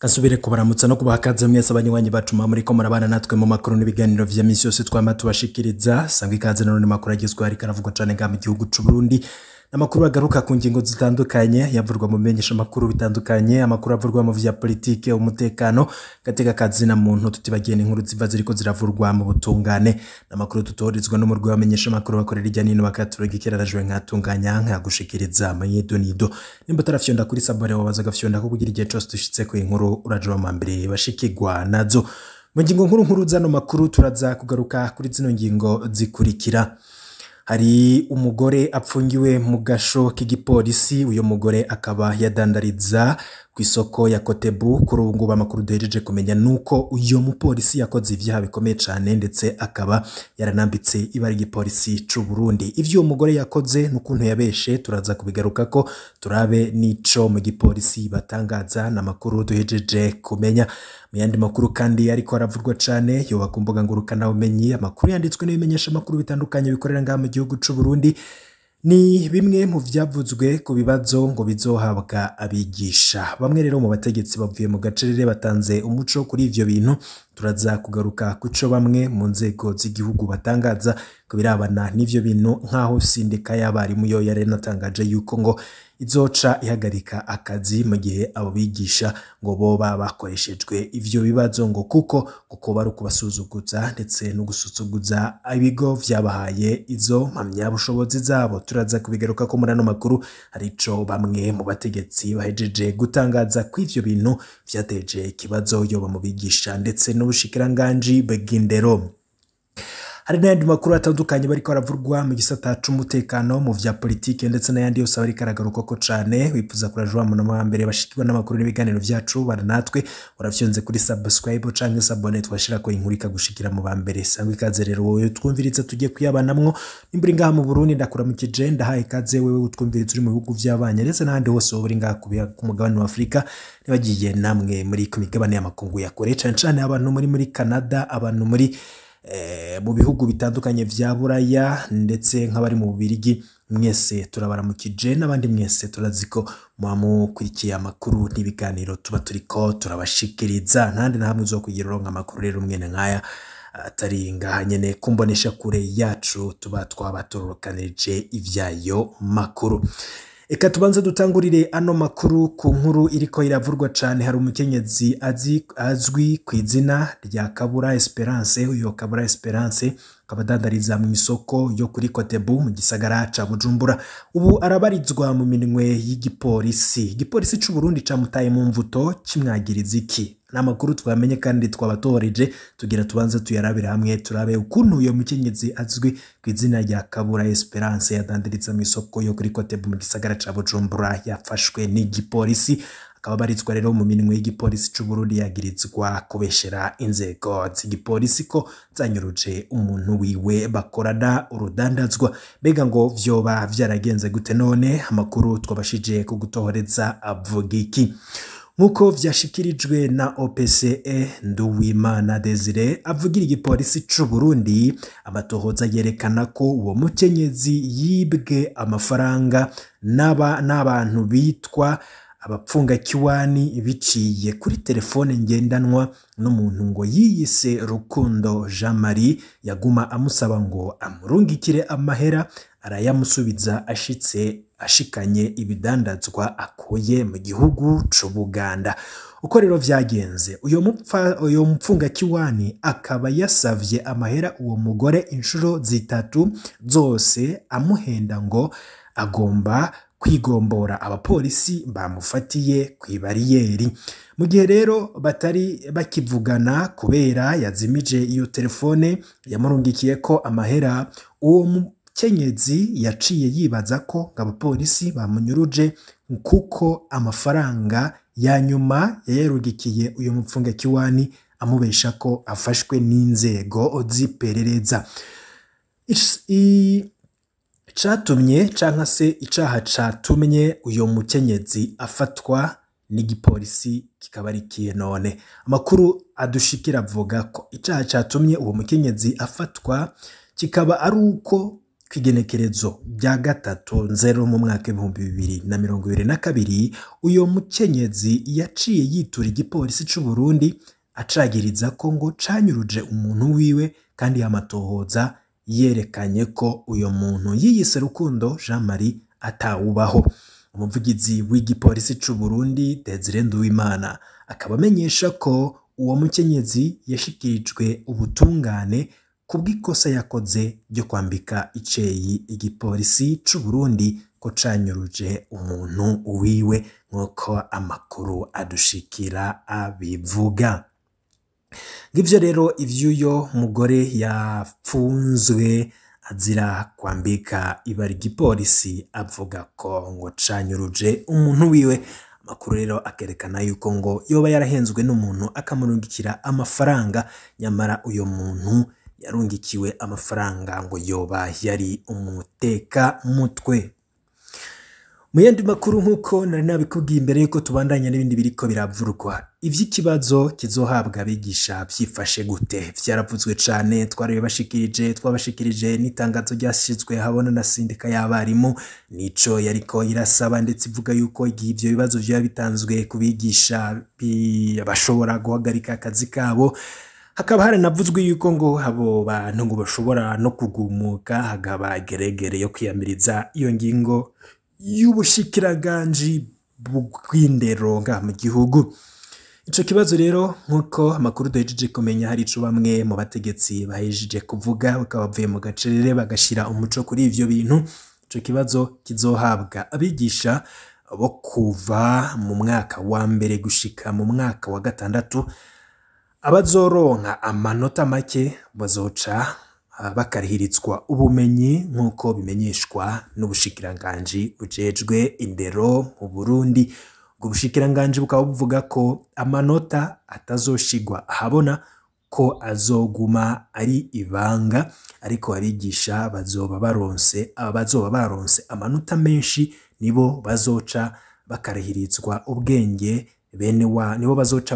Kasubire kubaramutsa no kubaha ikaze mwese abanywanyi bacu muba muriko murabana natwe mu makuru n'ibiganiro vya misi yose twama tubashikiriza. Sangwa ikaze none makuru agezweho ariko aravugwa cane ngaha mu gihugu c'u Burundi. Amakuru agaruka ku ngingo zitandukanye yavurwa mu menyesha makuru bitandukanye, amakuru avurwa mu vya politike, umutekano, gateka kazina muntu, tutibagiye n'inkuru ziva ziriko ziravurwa mu butungane. Amakuru tutorizwa n'umurwi w'abamenyesha makuru bakorera irya nino bakaturungikira rajwe nkatunganya nkagushikiriza manyidonido. Nimba utarafyonda kuri sabore wabaza gafyonda ko kugira igihe cose dushitse ku inkuru uraje wa mbere bashikirwa nazo. Mu ngingo nkuru nkuru zano makuru turaza kugaruka kuri zino ngingo zikurikira. Hari umugore apfungiwe mu gasho k'igipolisi, uyo mugore akaba yadandariza ku isoko ya Kotebu. Kuri ubu ngubu amakuru duhejeje kumenya nuko uyo mupolisi yakoze ivyaha bikomeye cane, ndetse akaba yaranambitse ibara igipolisi c'u Burundi. Ivyo uwo mugore yakoze n'ukuntu yabeshe turaza kubigarukako, turabe n'ico mu gipolisi batangaza n'amakuru duhejeje kumenya. Mu yandi makuru kandi ariko aravurwa cane yoba ku mbuga ngurukanabumenyi, amakuru yanditswe n'ibimenyesha amakuru bitandukanye bikorera ngaha mu gihugu c'u Burundi, ni bimwe mu vyavuzwe ku bibazo ngo bizohabwa abigisha. Bamwe rero mu bategetsi bavuye mu gacerere batanze umuco kuri ivyo bintu. Turaza kugaruka kuco bamwe mu nzego z'igihugu batangaza ku birabana n'ivyo bintu, nk'aho sindika y'abarimu yo yari yanatangaje yuko ngo izoca ihagarika akazi mu gihe abo bigisha ngo boba bakoreshejwe ivyo bibazo, ngo kuko kuko bari ukubasuzuguza ndetse no gusuzuguza ibigo vyabahaye izo mpamyabushobozi zabo. Turaza kubigaruka ko muri ano makuru hari ico bamwe mu bategetsi bahejeje gutangaza ko ivyo bintu vyateje ikibazo yoba mu bigisha ndetse n'ubushikiranganji bw'indero. Hari n'ayandi makuru atandukanye bariko baravurwa mu gisata c'umutekano, mu vya politike ndetse n'ayandi yose aba ariko aragarukwako cane. Wifuza kuraja wa muntu wa mbere bashikirwa n'amakuru n'ibiganiro vyacu, bana natwe urafyonze kuri subscribe canke s'abonner, twashirako inkuru ikagushikira mu ba mbere. Sangwa ikaze rero wowe utwumviriza tugiye kuyabanamwo. Nimba uri ngaha mu Burundi ndakuramukije, ndahaye ikaze wewe utwumviriza uri mu bihugu vy'abanye ndetse n'ahandi hose wowe uri ngaha ku mugabane wa Afrika, nibagiye namwe muri ku migabane y'amakungu ya kure, cane cane abantu muri Canada, abantu muri mu bihugu bitandukanye vya Buraya ndetse nk'abari mu Bubirigi, mwese turabaramukije n'abandi mwese turazi ko muba mukurikiye amakuru n'ibiganiro tuba turiko turabashikiriza. Ntandi na hamwe uzokugira uronka amakuru rero mwene nkaya atari ngaha nyene kumbonesha kure yacu tuba twabatorokanirije ivyayo makuru. Eka tubanze dutangurire ano makuru ku nkuru iriko iravurwa cane. Hari umukenyezi azwi ku izina rya Kabura Esperance. Uyo Kabura Esperance akaba adandariza mu isoko yo kuri Kotebu mu gisagara ca Bujumbura. Ubu arabarizwa mu minwe y'igipolisi. Igipolisi c'u Burundi camutaye mu mvuto kimwagiriza iki? N'amakuru twamenye kandi twabatoreje, tugira tubanze tuyarabira hamwe, turabe ukuntu uyo mukenyezi azwi ku izina rya Kabura Esperance yadandiriza mu isoko yo kuri Kotebu mu gisagara ca Bujumbura yafashwe n'igipolisi. Akaba abarizwa rero mu minwe y'igipolisi c'u Burundi, yagirizwa kubeshera inzego z'igipolisi ko zanyuruje umuntu wiwe bakorana urudandazwa. Mbega ngo vyoba vyaragenze gute none? Amakuru twabashije kugutohoreza avuga iki? Nk'uko vyashikirijwe na OPCE Nduwimana Desire avugira igipolisi c'u Burundi, amatohoza yerekana ko uwo mukenyezi yibwe amafaranga n'abantu bitwa abapfungakiwani biciye kuri telefone ngendanwa n'umuntu ngo yiyise Rukundo Jean Marie, yaguma amusaba ngo amurungikire amahera, arayamusubiza ashitse ashikanye ibidandazwa akuye mu gihugu c'Ubuganda. Uko rero vyagenze, uyo mupfungakiwani akaba yasavye amahera uwo mugore inshuro zitatu zose, amuhenda ngo agomba kwigombora abapolisi bamufatiye kw'ibariyeri. Mu gihe rero batari bakivugana kubera yazimije iyo telefone yamurungikiye ko amahera, uwo mukenyezi yaciye yibaza ko abapolisi bamunyuruje, kuko amafaranga ya nyuma yayarungikiye uyu mupfungakiwani amubesha ko afashwe n'inzego z'iperereza. Icatumye canka se icaha catumye uyo mukenyezi afatwa n'igipolisi kikaba ari ikihe none? Amakuru adushikira avuga ko icaha catumye uwo mukenyezi afatwa kikaba ari uko Kw'igenekerezo rya 3 nzero mu mwaka 2022, uyo mukenyezi yaciye yitura igipolisi c'u Burundi, acagiriza ko ngo canyuruje umuntu wiwe, kandi amatohoza yerekanye ko uyo muntu yiyise Rukundo Jean Marie atawubaho. Umuvugizi w'igipolisi c'u Burundi, Desire Nduwimana, akaba amenyesha ko uwo mukenyezi yashikirijwe ubutungane kubw'ikosa yakoze ryo kwambika iceyi igipolisi c'u Burundi ko canyuruje umuntu wiwe, nk'uko amakuru adushikira abivuga. Ngivyo rero ivy'uyo mugore yapfunzwe azira kwambika ibara igipolisi, avuga ko ngo canyuruje umuntu wiwe. Amakuru rero akerekana yuko ngo yoba yarahenzwe n'umuntu akamurungikira amafaranga, nyamara uyo muntu yarungikiwe amafaranga ngo yoba yari umuteka mutwe. Mu yandi makuru, nk'uko nari nabikubwiye imbere yuko tubandanya n'ibindi biriko biravurwa, ivy'ikibazo kizohabwa abigisha vyifashe gute? Vyaravuzwe cane, twarabibashikirije, twabashikirije n'itangazo ryashizwe habona na sindika y'abarimu, nico yariko irasaba, ndetse ivuga yuko igihe ivyo bibazo vyoba bitanzwe ku bigisha bashobora guhagarika akazi kabo. Hakaba haranavuzwe yuko ngo abo bantu ngo bashobora no kugumuka, hakaba geregere yo kwiyamiriza iyo ngingo y'ubushikiranganji bw'indero ngaha mu gihugu. Ico kibazo rero, nk'uko amakuru duhejeje kumenya, hari ico bamwe mu bategetsi bahejeje kuvuga, bakaba bavuye mu gacerere bagashira umuco kuri ivyo bintu. Ico kibazo kizohabwa abigisha bo kuva mu mwaka wa mbere gushika mu mwaka wa gatandatu. Abazoronka amanota make bazoca bakarihirizwa ubumenyi, nk'uko bimenyeshwa n'ubushikiranganji bujejwe indero mu Burundi. Ubwo bushikiranganji bukaba buvuga ko amanota atazoshigwa ahabona, ko azoguma ari ibanga, ariko abigisha bazoba baronse amanota menshi nibo bazoca bakarihirizwa ubwenge bene wa nibo bazoca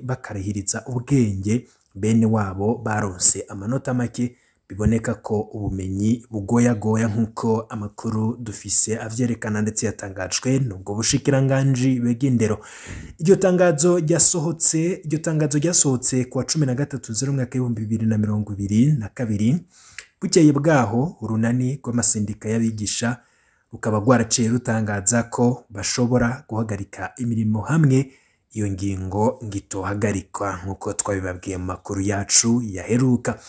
bakarahiriza ubwenge bene wabo baronse amanota make. Biboneka ko ubumenyi bugoyagoya, nk'uko amakuru dufise avyerekana, ndetse yatangajwe n'ubwo bushikiranganji bw'indero. Iryo tangazo ryasohotse kuwa 13 nzero umwaka w'2022. Bukeye bwaho, urunani rw'amasendika y'abigisha rukaba rwaraciye rutangaza ko bashobora guhagarika imirimo hamwe iyo ngingo ngitohagarikwa, nk'uko twabibabwiye mu makuru yacu yaheruka.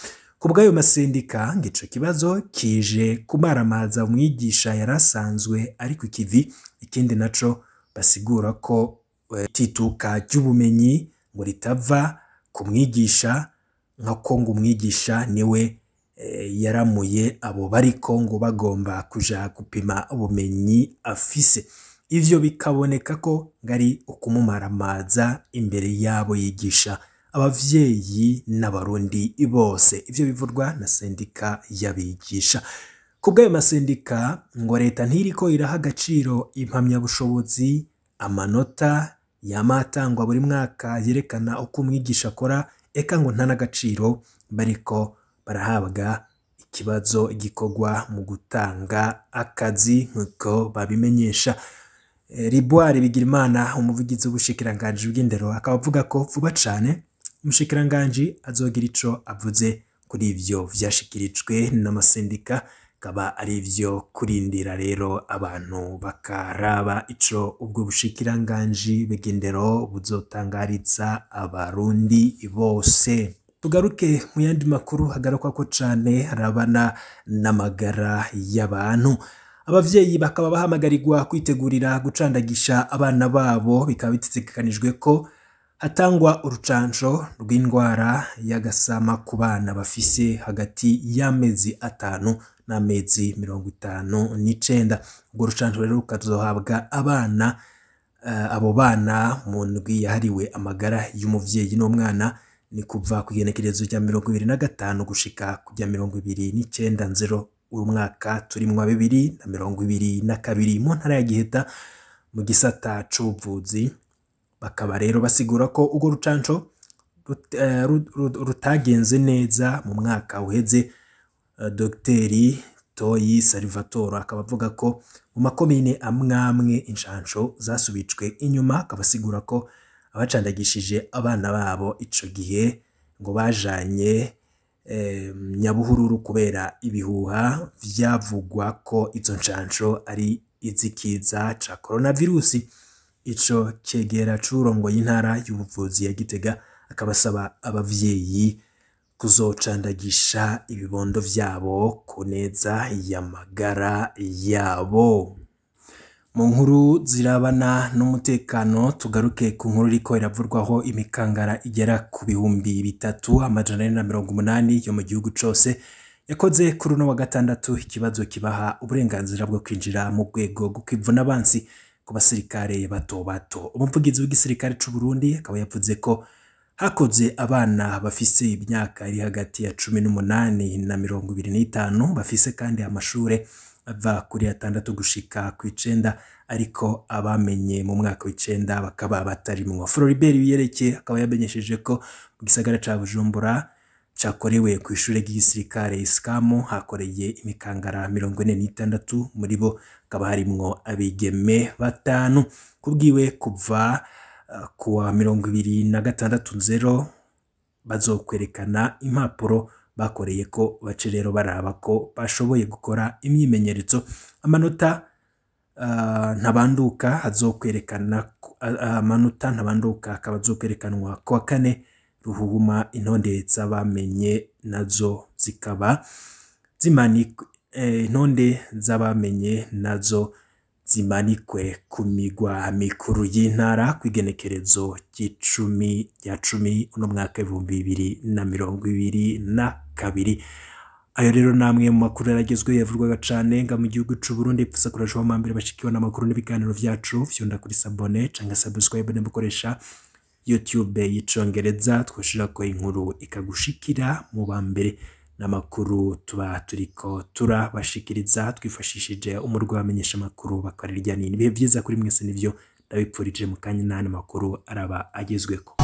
Ku bw'ayo masendika, ngo ico kibazo kije kumaramaza umwigisha yari asanzwe ari ku kivi. Ikindi naco, basigura ko itituka ry'ubumenyi ngo ritava ku mwigisha, nka ko ngo umwigisha niwe yaramuye abo bariko ngo bagomba kuja gupima ubumenyi afise. Ivyo bikaboneka ko ngari ukumumaramaza imbere yabo yigisha, abavyeyi n'Abarundi bose. Ivyo bivurwa na sendika y'abigisha. Ku bw'ayo masendika, ngo leta ntiriko iraha agaciro impamyabushobozi, amanota yama atangwa buri mwaka yerekana uko umwigisha akora, eka ngo nta n'agaciro bariko barahabwa ikibazo gikorwa mu gutanga akazi, nk'uko babimenyesha. Riboire Bigirimana, umuvugizi w'ubushikiranganji bw'indero, akaba avuga ko vuba cane umushikiranganji azogira ico avuze kuri ivyo vyashikirijwe n'amasendika. Akaba ari ivyo kurindira rero, abantu bakaraba ico ubwo bushikiranganji bw'indero buzotangariza Abarundi bose. Tugaruke mu yandi makuru hagarukwako cane harabana n'amagara y'abantu. Abavyeyi bakaba bahamagarirwa kwitegurira gucandagisha abana babo. Bikaba bitegekanijwe ko hatangwa urucanco rw'indwara y'agasama ku bana bafise hagati y'amezi 5 n'amezi 59. Urwo rucanco rero rukazohabwa abana abo bana mu ndwi yahariwe amagara y'umuvyeyi n'umwana, ni kuva ku igenekerezo rya 25 gushika ku rya 29 nzero uyu mwaka turimwo wa 2022, mu ntara ya Giheta mu gisata c'ubuvuzi. Bakaba rero basigura ko urwo rucanco rutagenze neza mu mwaka uheze. Dogiteri Toyi Salvatore akaba avuga ko mu makomine amwamwe inshansho zasubijwe inyuma, akaba asigura ko abacandagishije abana babo ico gihe ngo bajanye nyabuhururu kubera ibihuha vyavugwa ko izo nshansho ari izikiza ca coronavirusi. Ico cegera c'uwurongoye intara y'ubuvuzi ya Gitega akaba asaba abavyeyi kuzocandagisha ibibondo vyabo ku neza y'amagara yabo. Mu nkuru zirabana n'umutekano, tugaruke ku nkuru iriko iravurwaho imikangara igera ku 3480 yo mu gihugu cose yakoze kuri uno wa gatandatu ikibazo kibaha uburenganzira bwo kwinjira mu rwego rwo kwivuna abansi ku basirikare bato bato. Umuvugizi w'igisirikare c'u Burundi akaba yavuze ko hakoze abana bafise imyaka iri hagati ya 18 na 25, bafise kandi amashure ava kuri 6 gushika ku 9, ariko abamenye mu mwaka w'icenda bakaba batarimwo. Floribert Biyereke akaba yamenyesheje ko mu gisagara ca Bujumbura cakorewe ku ishure ry'igisirikare Iskamu hakoreye imikangara 46, muri bo hakaba harimwo abigeme 5. Kubwiwe kuva kuwa 26/0 bazokwerekana impapuro bakoreye ko bace rero baraba ko bashoboye gukora imyimenyerezo. Amanota ntabanduka azokwerekana, amanota ntabanduka akaba azokwerekanwa kuwa kane ruhuma. Intonde z'abamenye nazo zikaba zimanikwe, intonde z'abamenye nazo zimanikwe ku migwa mikuru y'intara kw'igenekerezo ry'icumi rya cumi uno mwaka 2022. Ayo rero namwe mu makuru yaragezweho yavurwaga cane nga mu gihugu c'u Burundi. Pfusa kurashaho mambere bashikiwe n'amakuru n'ibiganiro vyacu, fyonda kuri sabone canke subscribe nimukoresha YouTube y'icongereza, twoshirako inkuru ikagushikira mu ba mbere n'amakuru tuba turiko turabashikiriza twifashishije umurwi wamenyesha amakuru bakorera irya nino. Ibihe vyiza kuri mwese nivyo ndabipfurije mu kanya n'andi makuru araba agezweko.